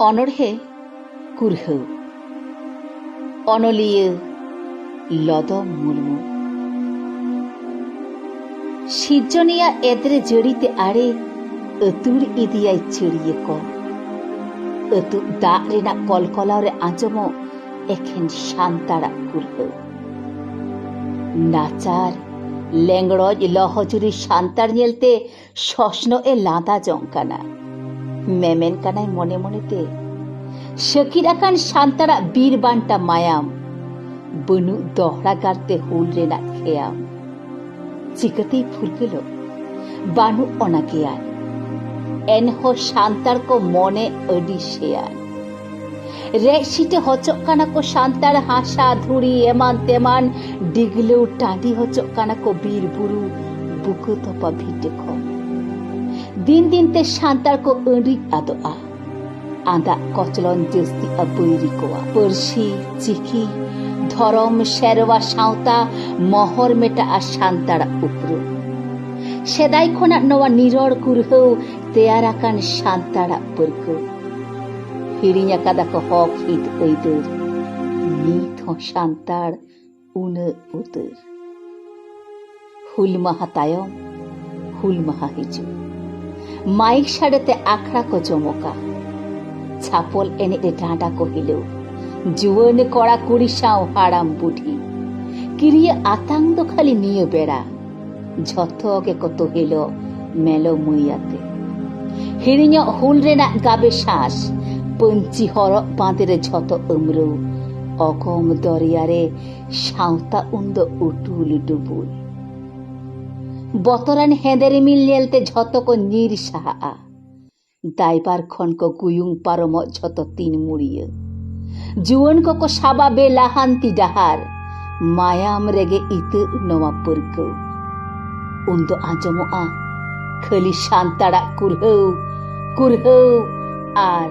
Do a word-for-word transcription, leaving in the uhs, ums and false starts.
ᱚᱱᱚᱬᱦᱮ ᱠᱩᱨᱦᱟᱹᱣ᱾ ᱚᱱᱚᱞᱤᱭᱟᱹ ᱞᱚᱫᱚᱢ ᱢᱩᱨᱢᱩ᱾ ᱥᱤᱨᱡᱚᱱᱤᱭᱟ ᱮᱫᱽᱨᱮ ᱡᱟᱹᱲᱤ ᱛᱮ ᱟᱲᱮ ᱟᱹᱛᱩᱲ ᱤᱫᱤᱭᱟᱭ ᱪᱟᱹᱲᱤᱭᱟᱹ ᱠᱚ᱾ ᱟᱹᱛᱩᱜ ᱫᱟᱜ ᱨᱮᱱᱟᱜ ᱠᱚᱞᱠᱚᱞᱟᱣ ᱨᱮ ᱟᱸᱡᱚᱢᱚᱜ ᱮᱠᱷᱮᱱ ᱥᱟᱱᱛᱟᱲᱟᱜ ᱠᱩᱨᱦᱟᱹᱣ᱾ ᱱᱟᱪᱟᱨ ᱞᱮᱸᱜᱽᱲᱚᱡ ᱞᱚᱦᱚᱡᱩᱨᱤ ᱥᱟᱱᱛᱟᱲ ᱧᱮᱞᱛᱮ ᱥᱚᱥᱱᱚᱜ ᱮ ᱞᱟᱸᱫᱟ ᱡᱚᱝ ᱠᱟᱱᱟ᱾ ᱢᱮᱢᱮᱱ ᱠᱟᱱᱟᱭ ᱢᱚᱱᱮ ᱢᱚᱱᱮᱛᱮ, ᱥᱟᱹᱠᱤᱨ ᱟᱠᱟᱱ ᱥᱟᱱᱛᱟᱲᱟᱜ ᱵᱤᱨ ᱵᱟᱱᱴᱟ ᱢᱟᱭᱟᱢ, ᱵᱟᱹᱱᱩᱜ ᱫᱚᱦᱲᱟ ᱜᱟᱨᱛᱮ ᱦᱩᱞ ᱨᱮᱱᱟᱜ ᱠᱷᱮᱭᱟᱢ᱾ ᱪᱤᱠᱟᱹᱛᱮᱭ ᱯᱷᱩᱨᱜᱟᱹᱞᱚᱜ? ᱵᱟᱹᱱᱩᱜ ᱚᱱᱟ ᱜᱮᱭᱟᱱ᱾ ᱮᱱᱦᱚᱸ ᱥᱟᱱᱛᱟᱲ ᱠᱚ ᱢᱚᱱᱮ ᱟᱹᱰᱤ ᱥᱮᱭᱟᱱ᱾ ᱨᱮᱡ ᱥᱤᱴᱟᱹ ᱦᱚᱪᱚᱜ ᱠᱟᱱᱟ ᱠᱚ ᱥᱟᱱᱛᱟᱲ ᱦᱟᱥᱟ ᱫᱷᱩᱲᱤ ᱮᱢᱟᱱ ᱛᱮᱢᱟᱱ, ᱰᱤᱜᱽᱞᱟᱹᱣ ᱴᱟᱺᱰᱤ ᱦᱚᱪᱚᱜ ᱠᱟᱱᱟ ᱠᱚ ᱵᱤᱨ ᱵᱩᱨᱩ ᱵᱩᱠᱟᱹ ᱛᱚᱯᱟ ᱵᱷᱤᱴᱟᱹ ᱠᱷᱚᱱ᱾ ᱫᱤᱱ ᱫᱤᱱ ᱛᱮ ᱥᱟᱱᱛᱟᱲ ᱠᱚ ᱟᱹᱰᱤ ᱟᱫᱚᱜᱼᱟ᱾ ᱟᱸᱫᱟᱜ ᱠᱚᱪᱞᱚᱱ ᱡᱟᱹᱥᱛᱤᱜᱼᱟ ᱵᱟᱹᱭᱨᱤ ᱠᱚᱣᱟᱜ᱾ ᱯᱟᱹᱨᱥᱤ, ᱪᱤᱠᱤ, ᱫᱷᱚᱨᱚᱢ, ᱥᱮᱨᱣᱟ, ᱥᱟᱶᱛᱟ ᱢᱚᱦᱚᱨ ᱢᱮᱴᱟᱜᱼᱟ ᱥᱟᱱᱛᱟᱲᱟᱜ ᱩᱯᱨᱩᱢ᱾ ᱥᱮᱫᱟᱭ ᱠᱷᱚᱱᱟᱜ ᱱᱚᱣᱟ ᱱᱤᱨᱚᱲ ᱠᱩᱨᱦᱟᱹᱣ ᱛᱮᱭᱟᱨ ᱟᱠᱟᱱ ᱥᱟᱱᱛᱟᱲᱟᱜ ᱯᱟᱹᱨᱠᱟᱹᱣ᱾ ᱦᱤᱲᱤᱧ ᱟᱠᱟᱫᱟ ᱠᱚ ᱦᱚᱠ ᱦᱤᱛ ᱟᱹᱭᱫᱟᱹᱨ᱾ ᱱᱤᱛ ᱦᱚᱸ ᱥᱟᱱᱛᱟᱲ ᱩᱱᱟᱹᱜ ᱩᱛᱟᱹᱨ᱾ ᱦᱩᱞ ᱢᱟᱦᱟ ᱛᱟᱭᱚᱢ ᱦᱩᱞ ᱢᱟᱦᱟ ᱦᱤᱡᱩᱜ᱾ ᱢᱟᱭᱤᱠ ᱥᱟᱰᱮᱛᱮ ᱟᱠᱷᱲᱟ ᱠᱚ ᱡᱚᱢᱚᱠᱟ᱾ ᱪᱷᱟᱯᱚᱞ ᱮᱱᱮᱡ ᱨᱮ ᱰᱟᱸᱰᱟ ᱠᱚ ᱦᱤᱞᱟᱹᱣ᱾ ᱡᱩᱣᱟᱹᱱ ᱠᱚᱲᱟ ᱠᱩᱲᱤ ᱥᱟᱶ ᱦᱟᱲᱟᱢ ᱵᱩᱰᱷᱤ᱾ ᱠᱤᱨᱤᱭᱟᱹ ᱟᱛᱟᱝ ᱫᱚ ᱠᱷᱟᱹᱞᱤ ᱱᱤᱭᱟᱹ ᱵᱮᱲᱟ᱾ ᱡᱷᱚᱛᱚ ᱜᱮᱠᱚ ᱛᱚᱦᱮᱞᱚᱜ ᱢᱮᱞᱚ ᱢᱟᱹᱭ ᱟᱛᱮ᱾ ᱦᱤᱲᱤᱧᱚᱜ ᱦᱩᱞ ᱨᱮᱱᱟᱜ ᱜᱟᱵᱮ ᱥᱟᱸᱥ, ᱯᱟᱹᱧᱪᱤ ᱦᱚᱨᱚᱜ ᱵᱟᱸᱫᱮ ᱨᱮ ᱡᱷᱚᱛᱚ ᱟᱹᱢᱨᱟᱹᱣ, ᱚᱜᱚᱢ ᱫᱚᱨᱭᱟ ᱨᱮ ᱥᱟᱶᱛᱟ ᱩᱱᱫᱚ ᱩᱴᱩᱞ ᱰᱩᱵᱩᱞ᱾ ᱵᱚᱛᱚᱨᱟᱱ ᱦᱮᱸᱫᱮ ᱨᱤᱢᱤᱞ ᱧᱮᱞᱛᱮ ᱡᱷᱚᱛᱚ ᱠᱚ ᱧᱤᱨ ᱥᱟᱦᱟᱜᱼᱟ᱾ ᱫᱟᱭᱵᱟᱨ ᱠᱷᱚᱱ ᱠᱚ ᱜᱩᱭᱩᱝ ᱯᱟᱨᱚᱢᱚᱜ ᱡᱷᱚᱛᱚ ᱛᱤᱱ ᱢᱩᱲᱤᱭᱟᱹ᱾ ᱡᱩᱣᱟᱹᱱ ᱠᱚᱠᱚ ᱥᱟᱵᱟ ᱵᱮᱞᱟᱦᱟᱱᱛᱤ ᱰᱟᱦᱟᱨ, ᱢᱟᱭᱟᱢ ᱨᱮᱜᱮ ᱤᱛᱟᱹᱜ ᱱᱚᱣᱟ ᱯᱟᱹᱨᱠᱟᱹᱣ᱾ ᱩᱱᱫᱚ ᱟᱸᱡᱚᱢᱚᱜᱼᱟ ᱠᱷᱟᱹᱞᱤ ᱥᱟᱱᱛᱟᱲᱟᱜ ᱠᱩᱨᱦᱟᱹᱣ, ᱠᱩᱨᱦᱟᱹᱣ ᱟᱨ